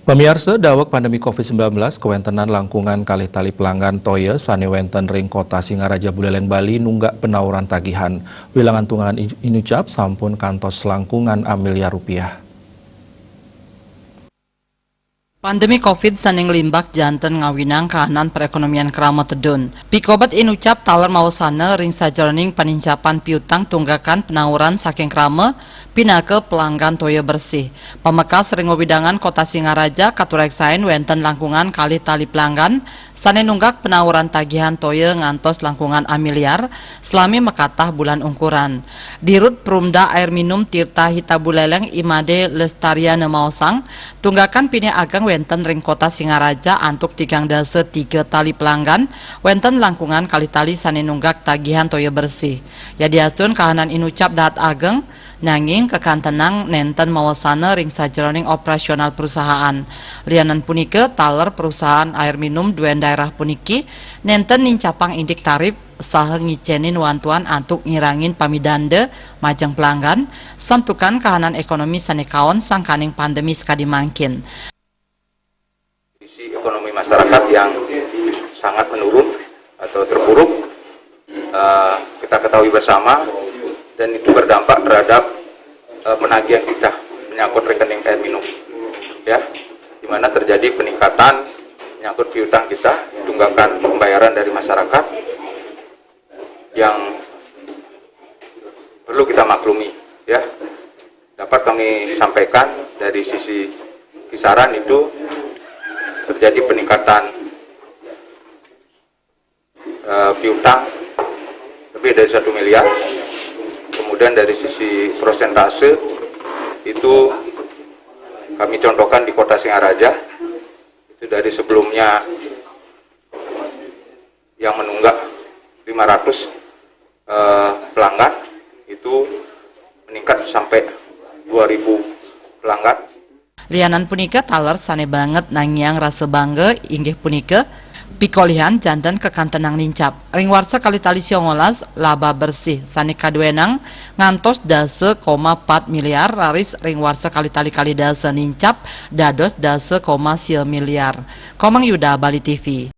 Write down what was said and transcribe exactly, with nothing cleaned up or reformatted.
Pamiarsa, daweg pandemi covid sembilan belas, kawéntenan langkungan kalih tali pelanggan toya sané wénten ring Kota Singaraja Buleleng, Bali, nunggak penauran tagihan. Wilangan tunggakan inucap sampun kantos langkungan amiliar rupiah. Pandemi covid sané nglimbak janten ngawinang kahanan perekonomian krama tedun. Pikobet inucap taler mawasana ring sajeroning panincapan piutang tunggakan penauran saking krama pinaka pelanggan toya bersih. Pamekas ring wewidangan Kota Singaraja katureksain wénten langkungan kalih tali pelanggan sané nunggak penauran tagihan toya ngantos langkungan amiliar salami makatah bulan ungkuran. Dirut Perumda Air Minum Tirta Hita Buleleng I Made Lestariana maosang, tunggakan pinih ageng wénten ring Kota Singaraja antuk tigang dasa tiga tali pelanggan, wénten langkungan kalih tali sané nunggak tagihan toya bersih. Yadiastun kahanan inucap dahat ageng, nanging kakantenang nénten mawasana ring sajeroning operasional perusahaan. Lianan punika, taler perusahaan air minum duen daerah puniki nénten nincapang indik tarip saha ngicénin wantuan antuk ngirangin pamidanda majeng pelanggan, santukan kahanan ekonomi sané kaon sangkaning pandemi sakadi mangkin. Kondisi ekonomi masyarakat yang sangat menurun atau terpuruk, eh, kita ketahui bersama, dan itu berdampak terhadap, eh, penagihan kita menyangkut rekening air minum, ya, di mana terjadi peningkatan menyangkut piutang kita, tunggakan pembayaran dari masyarakat yang perlu kita maklumi, ya. Dapat kami sampaikan, dari sisi kisaran itu terjadi peningkatan, eh, piutang lebih dari satu miliar. Kemudian dari sisi persentase itu kami contohkan di Kota Singaraja, itu dari sebelumnya yang menunggak lima ratus, eh, pelanggan, itu meningkat sampai dua ribu pelanggan. Lianan punika, taler sané banget nangiang rasa bangga inggih punika pikolihan janten kakantenang nincap. Ring warsa kalih tali sia ngolas, laba bersih sané kaduénang ngantos dasa koma pat miliar, raris ring warsa kalih tali kalih dasa nincap dados dasa koma sia miliar. Komang Yuda, Bali T V.